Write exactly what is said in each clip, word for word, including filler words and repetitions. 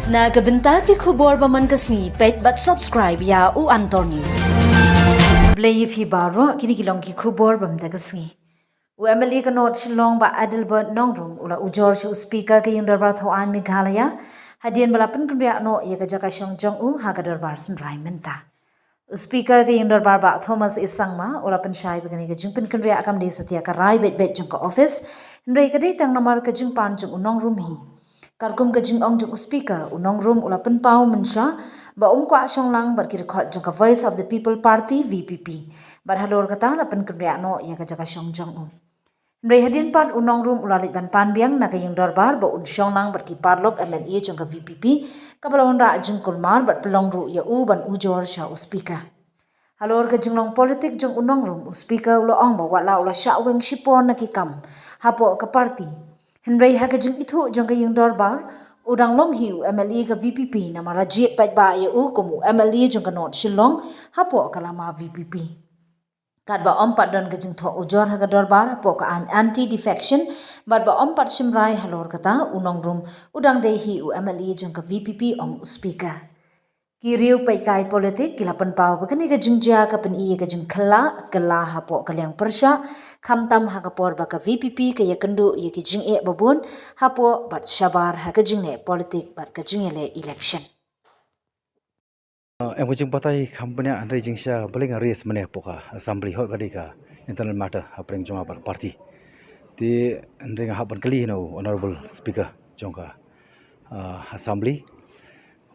Na ka bynta ki khubor ba man ka sngi, peit bad subscribe ïa u Antor News. Blei ïa phi baroh, kine ki long ki khubor ba man ka sngi. U M L A ka North Shillong Bah Adelbert Nongrum u la ujor sha u Speaker ka ïing dorbar thaw aiñ Meghalaya hadien ba la pynkynriah noh ïa ka jaka shong jong u ha ka dorbar synrai mynta. U Speaker ka ïing dorbar Bah Thomas A Sangma u la pynshai ba kane ka jingpynkynriah kam dei satia ka rai beit beit jong ka office, hynrei ka dei tang namar ka jingpan jong u Nongrum hi. Katkum ka jingong jong u Speaker, u Nongrum u la pynpaw mynshuwa ba um kwah shong lang bad ki dkhot jong ka Voice of the People Party, V P P, bad halor kata la pynkynriah noh ïa ka jaka shong jong u. Hynrei hadien pat u Nongrum u la leit ban pan biang na ka ïing dorbar ba un shong lang bad ki paralok M L A jong ka V P P, kaba la wanrah jingkulmar bad pynlong ruh ïa u ban ujor sha u Speaker. Halor ka jinglong politik jong u Nongrum, u Speaker u la ong ba wat la u la shah weng shipor na ki kam hapoh ka party, hynrei ha ka jingithuh jong ka ïing dorbar, u dang long hi u M L A ka V P P namar la jied paidbah ïa u kum u M L A jong ka North Shillong hapoh ka lama V P P. Katba ym pat don ka jingthoh ujor ha ka dorbar hapoh ka aiñ anti defection, bad ba ym pat shim rai halor kata, u Nongrum u dang dei hi u M L A jong ka V P P, ong u Speaker. Ki riew peit kai politik ki la pynpaw ba kane ka jingjia ka pyni ïa ka jingkylla kylla hapoh ka liang pyrshah, khamtam ha ka por ba ka V P P ka ïakynduh ïa ki jingeh babun hapoh bad shabar ha ka jingleh politik bad ka jingïaleh election. Uh, em ka jingbatai kam bniah, hynrei jingshisha balei nga raise mynne hapoh ka assembly, hooid ka dei ka internal matter hapdeng jong nga bad ka party. Te hynrei nga hap ban kylli na u honorable speaker jong ka, uh, assembly,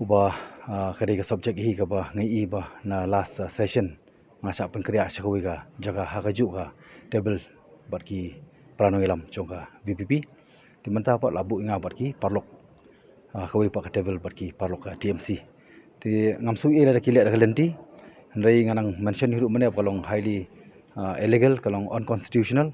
uba, uh, ka dei ka subject hi kaba nga i ba na last, uh, session nga shah pynkynriah sha kawei ka jaka ha kajuh ka table bad ki para nongïalam jong ka V P P. Te mynta pat la buh ïa nga bad ki paralok, ah, kawei pat ka table bad ki paralok ka T M C. Te ngam sngew ei lada ki leh da ka lynti, hynrei nga nang mention hi ruh mynne ba ka long highly, ah, illegal, ka long unconstitutional.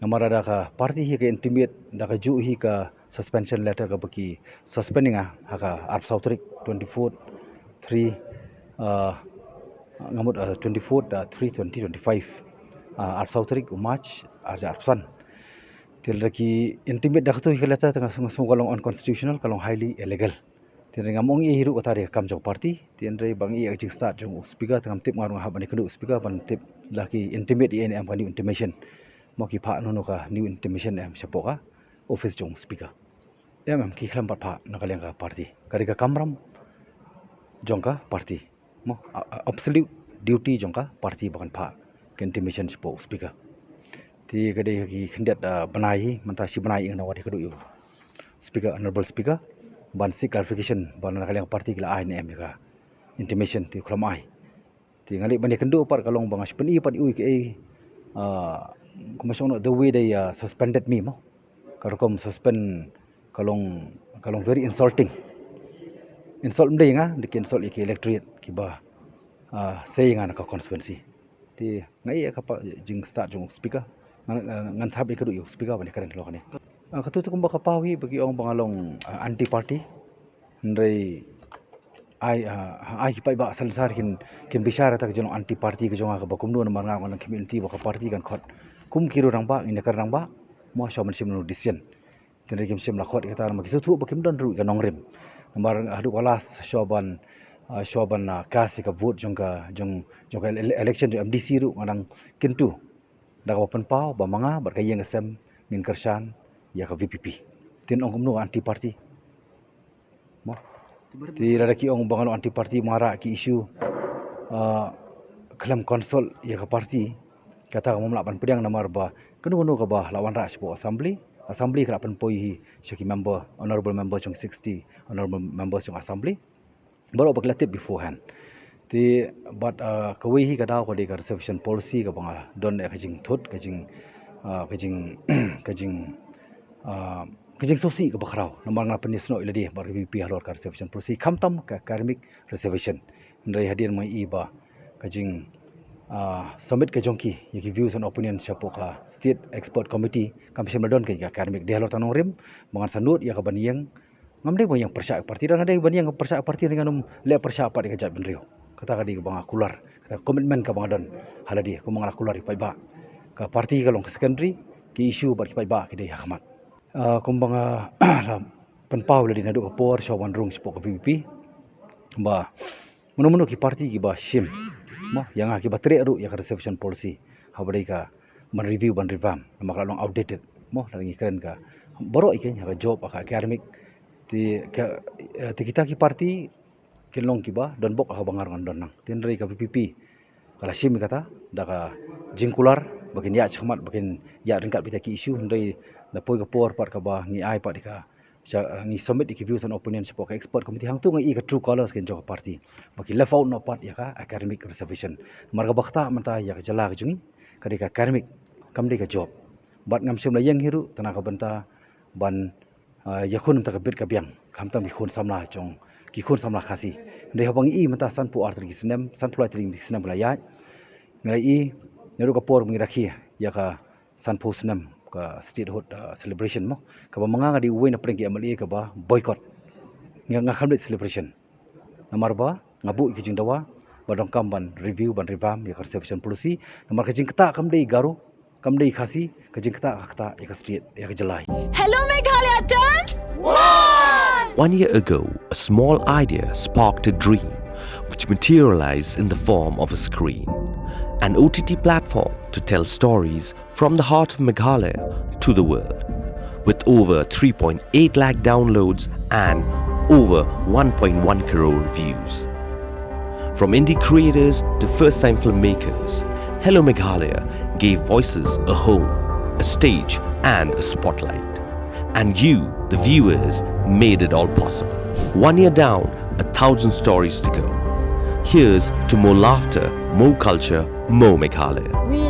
Namar lada ka party hi ka intimate da kajuh hi ka suspension letter kaba ki suspend ïa nga ha ka arphew saw tarik, twenty-fourth three, ah, nga mut, ah, twenty-fourth, ah, three twenty twenty-five, ah, arphew saw tarik u March arhajar arphew san. Te lada ki intimate da kato hi ka letter te nga sngew, sngew ka long unconstitutional, ka long highly illegal. Te hynrei ngam ong ei hi ruh kata dei ka kam jong party. Te hynrei ba nga ïohi ïa ka jingstad jong u speaker te ngam tip, nga ruh nga hap ban ïakynduh u speaker ban tip lada ki intimate ïa nga ne em, ka new intimation. Mo ki phah noh noh ka new intimation em shapoh ka office jong u speaker. Em, em, ki khlem pat phah na ka liang ka party. Ka dei ka kamram jong ka party. Mo, a, a, absolute duty jong ka party ba kan phah ka intimation shapoh u speaker. Te ka dei ki khyndiat, ah, bnai hi, mynta shi bnai ïa nga na wad ïakynduh ïa u speaker, honorable speaker, ban seek clarification ba na ka liang party ki la ai ne em ïa ka intimation, te u khlem ai. Te nga leit ban ïakynduh pat ka long ba nga shu pyni pat ïa u kaei, ah, kumba shong noh, the way they, ah, suspended me mo. Ka rukom suspend ka long, ka long very insulting. Insult ym dei ïa nga, dei ki insult ïa ki electorate kiba, ah, sei ïa nga na ka constituency. Te nga ïohi ïa ka pa, jingstad jong u speaker. Ngan, ah, ngan sa hap ïakynduh ïa u speaker ban ïakren halor kane. Ah, kato te kumba ka paw hi ba ki ong ba nga long, ah, anti party. Hynrei ai, ah, ai ki paidbah salonsar kin, kin bishar ïa kata ka jinglong anti party ka jong nga kaba kumno, namar nga nga long community ba ka party kan khot kum ki riew rangbah, ngin ïakren rangbah, mo shuwa ban shim no decision. Te hynrei kim shym la khot ïa kata namar ki sngewthuh ba kim don ruh ka nongrim. Namar haduh ka last shuwa ban, ah, shuwa ban, ah, cast ïa ka vote jong ka, jong, jong ka ele-, election jong M D C ruh nga dang kyntu da kaba pynpaw ba ma nga bad ka ïing ka sem ngin kyrshan ïa ka V P P. Te ong kumno ka anti party. Mo. Te lada ki ong ba nga long anti party, ma nga rah ki issue, ah, khlem consult ïa ka party. Kata ka ngam lah ban pdiang namar ba kano kano kaba la wanrah shapoh assembly, assembly ka la pynpoi hi sha ki member, honorable member jong sixty, honorable members jong assembly. Baroh ba ki la tip beforehand. Te bad, ah, kawei hi ka daw ka dei ka reservation policy kaba nga don ïa ka jingthut, ka jing, ah, ka jing, ka jing, ah, ka jingsngewsih kaba khraw. Namar nga la pynïasnoh ïa lade bad ka V P P halor ka reservation policy, khamtam ka academic reservation. Hynrei hadien ma nga ïohi ba ka jing, ah, submit ka jong ki ïa ki views and opinion shapoh ka State Expert Committee kam shym la don ka academic. Dei halor tang nongrim ba ngan sa nud ïa ka ban ïeng. Ngam dei ban ïeng pyrshah ïa ka party, lada nga dei ban ïeng pyrshah ïa ka party, ngan ym leh pyrshah pat ïa ka jaitbynriew. Kata ka dei kaba nga kular, kata ka commitment kaba nga don ha lade, kumba nga la kular ïa ki paidbah. Ka party ka long ka secondary, ki issue bad ki paidbah ki dei ha khmat. Ah, kumba nga la pynpaw ïa lade naduh ka por sha wan rung shapoh ka VPP ba mano mano ki party kiba shim, mo, ïa nga kiba treh ruh ïa ka reservation policy, haba dei ka ban review ban revamp, namar ka la long outdated, mo, la ngi kren ka baroh ïa ka, ïa ka job, ïa ka academic. Te ka, eh, te kita ki party kin long kiba don bok ha kaba nga ruh ngan don nang. Te hynrei ka VPP ka la shim ïa kata da ka jingkular ba kin ïaid shakhmat, ba kin ïaid ryngkat bad kita ki issue, hynrei da poi ka por pat kaba ngi ai pat ïa ka sha, eh, ngi submit ïa ki views and opinion shapoh ka expert committee, hangto nga i ka true colours kin jong ka party ba ki left out noh pat ïa ka academic reservation. Namar kaba ktah mynta ïa ka jylla ka jong ngi ka dei ka academic, kam dei ka job. Bad ngam shym la ïeng hi ruh tang na ka bynta ban, ah, ïakhun mynta ka bit ka biang, khamtam ki khun samla jong, ki khun samla Khasi. Hynrei haba ngi i mynta sanphew ar tylli ki snem, sanphew lai tylli ki snem ba la ïaid, nga la i naduh ka por ba ngi rakhe ïa ka sanphew snem ka statehood, ah, celebration, mo, kaba ma nga nga dei uwei na pdeng ki MLA kaba boycott. Nga, nga khlem leit celebration. Namar ba nga buh ïa ka jingdawa ba donkam ban review ban revamp ïa ka reservation policy. Namar ka jingktah kam dei Garo, kam dei Khasi, ka jingktah ka ktah ïa ka state, ïa ka jylla. Hello Meghalaya turns one! One year ago, a small idea sparked a dream which materialized in the form of a screen, an O T T platform to tell stories from the heart of Meghalaya to the world, with over three point eight lakh downloads and over one point one crore views. From indie creators to first-time filmmakers, Hello Meghalaya gave voices a home, a stage, and a spotlight. And you, the viewers, made it all possible. One year down, a thousand stories to go. Here's to more laughter, more culture, more Meghalaya. We